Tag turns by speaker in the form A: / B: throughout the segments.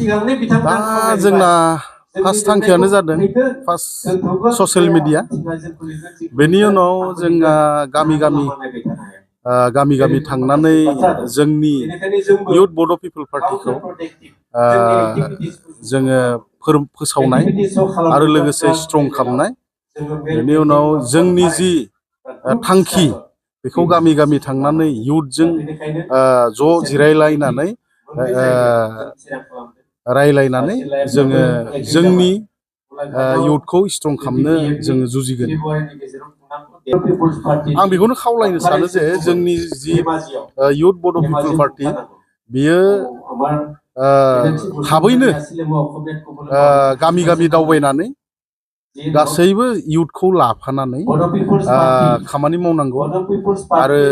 A: दा जोंना फार्स्ट थांखियानो जादों फार्स्ट ससियेल मिडिया बेनि उनाव जोंहा गामि गामि थांनानै जोंनि इउथ बड' पिपल पार्टिखौ जोङो फोसावनाय आरो लोगोसे स्ट्रं खालामनाय बेनि उनाव जोंनि जि थांखि बेखौ गामि गामि थांनानै इउथजों ज' जिरायलायनानै रायलायनानै जोङो जोंनि इउथखौ स्ट्रं खालामनो जोङो जुजिगोन। आं बेखौनो खावलायनो सानो जे जोंनि जि इउथ बड' पिपल पार्टि बियो थाबैनो गामि गामि दावबायनानै गासैबो इउथखौ लाफानानै खामानि मावनांगौ आरो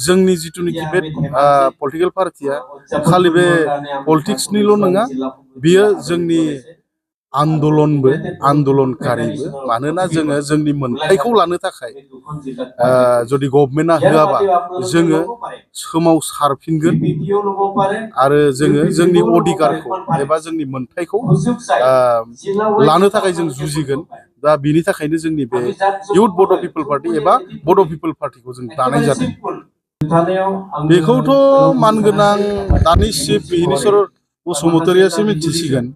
A: जोंनि जिथुनिखि बे पलिटिकेल पार्टिया खालि बे पलिटिक्सनिल' नङा बियो जोंनि आन्दलनकारिबो मानोना जोङो जोंनि मोनथायखौ लानो थाखाय जुदि गभर्नमेन्टआ होआबा जोङो सोमावसारफिनगोन आरो जोङो जोंनि अधिकारखौ एबा जोंनि मोनथायखौ लानो थाखाय जों जुजिगोन। दा बिनि थाखायनो जोंनि बे इउथ बड' पिपल पार्टि एबा बड' पिपल पार्टिखौ जों दानाय जादों। बेखौथ' मानगोनां दानि चिफ मिनिस्टार बसुमतारियासो मिथिसिगोन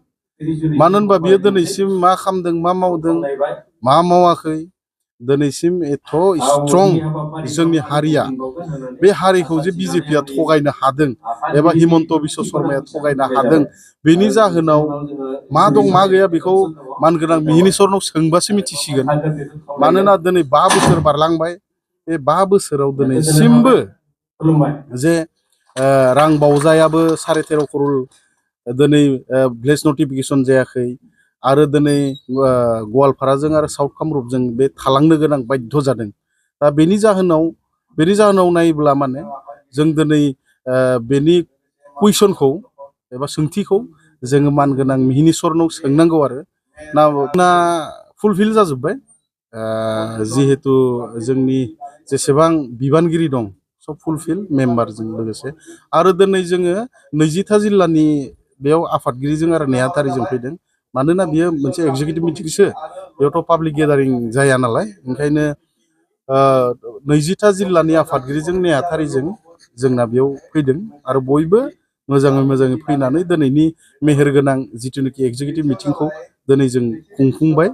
A: मानो होनबा बियो दिनैसिम मा खालामदों मा मावदों मा मावाखै दिनैसिम एथ' स्ट्रं जोंनि हारिया बे हारिखौ जे बिजेपिया थगायनो हादों एबा हिमन्त बिश्व शर्माया थगायनो हादों बेनि जाहोनाव मा दं मा गैया बेखौ मानगोनां मिनिस्टारनाव सोंबासो मिथिसिगोन। मानोना दिनै 5 बोसोर बारलांबाय बे 5 बोसोराव दिनैसिमबो जे रां बावजायाबो 13.5 करोड़ दिनै भिलेज नटिफिकेसन जायाखै आरो दिनै गवालपाराजों आरो साउथ कामरुपजों बे थालांनो गोनां बाध्य जादों। दा बेनि जाहोनाव नायोब्ला माने जों दिनै बेनि कुइसनखौ एबा सोंथिखौ जोङो मानगोनां मिनिस्टारनाव सोंनांगौ आरो ना फुलफिल जाजोब्बाय जिहेतु जोंनि जेसेबां बिबानगिरि दं सब फुलफिल मेम्बारजों लोगोसे आरो दिनै जोङो 20था जिल्लानि बेयाव आफादगिरिजों आरो नेहाथारिजों फैदों मानोना बियो मोनसे एगजिकिउटिभ मिटिंसो बेयावथ' पाब्लिक गेदारिं जाया नालाय ओंखायनो 20था जिल्लानि आफादगिरिजों नेहाथारिजों जोंना बेयाव फैदों आरो बयबो मोजाङै फैनानै दिनैनि मेहेरगोनां जिथुनिखि एगजिकिउटिभ मिटिंखौ दिनै जों खुंफुंबाय।